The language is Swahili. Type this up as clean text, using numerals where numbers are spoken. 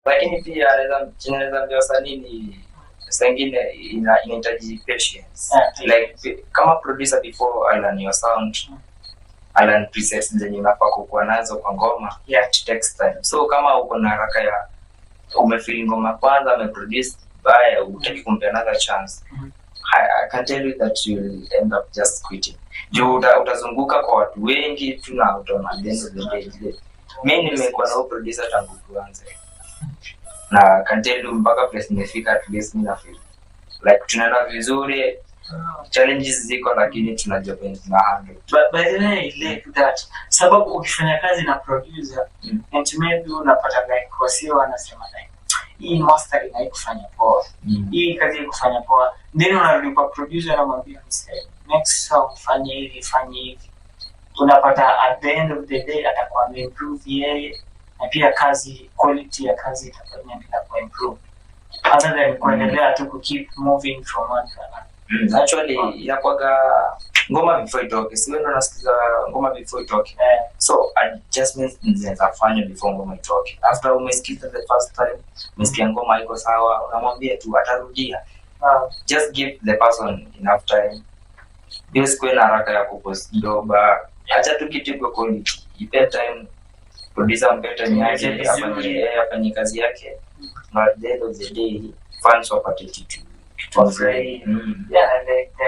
Lakini pia chenye naweza ambia wasanii ni saa ingine inahitaji patience. Like kama producer, before alearn your sound, alearn presets zenye unafaa kukuwa nazo kwa ngoma, it takes time. So kama uko na haraka ya umefeel ngoma kwanza ameproduce baya, utaki kumpea another chance, I can tell you that you'll end up just quitting, juu utazunguka kwa watu wengi tu na utaona at the end of the day mi nimekuwa na huyo producer tangu tuanze, na can tell you mpaka place nimefika, at least mi na feel like tunaenda vizuri. Challenges ziko, lakini tunajua venye tuna handle. But by the way, I like that, sababu ukifanya kazi na producer and maybe unapata like wasio wanasema like hii mastering haikufanya poa, hii kazi haikufanya poa, then unarudi kwa producer, anamwambia, "Msee, next song fanye hivi, fanye hivi." Unapata at the end of the day atakuwa ameimprove yeye, na pia kazi, quality ya kazi itakuwa inaendelea kuimprove other than kuendelea tu ku keep moving from one to another. Actually inakwaga ngoma before itoke, si wewe ndo unasikiza ngoma before itoke? Eh. So adjustments zinaweza fanywa before ngoma itoke. After umesikiza the first time, umesikia ngoma iko sawa, unamwambia tu atarudia. Just give the person enough time. Hiyo sikuwe na haraka ya kupost doba, acha tu kitu iko quality, ipe time producer, mpe time yake. Vizuri. Afanye kazi yake, na at the end of the day fans wapate kitu Wafurahie. nzuri. Yeah, I like that.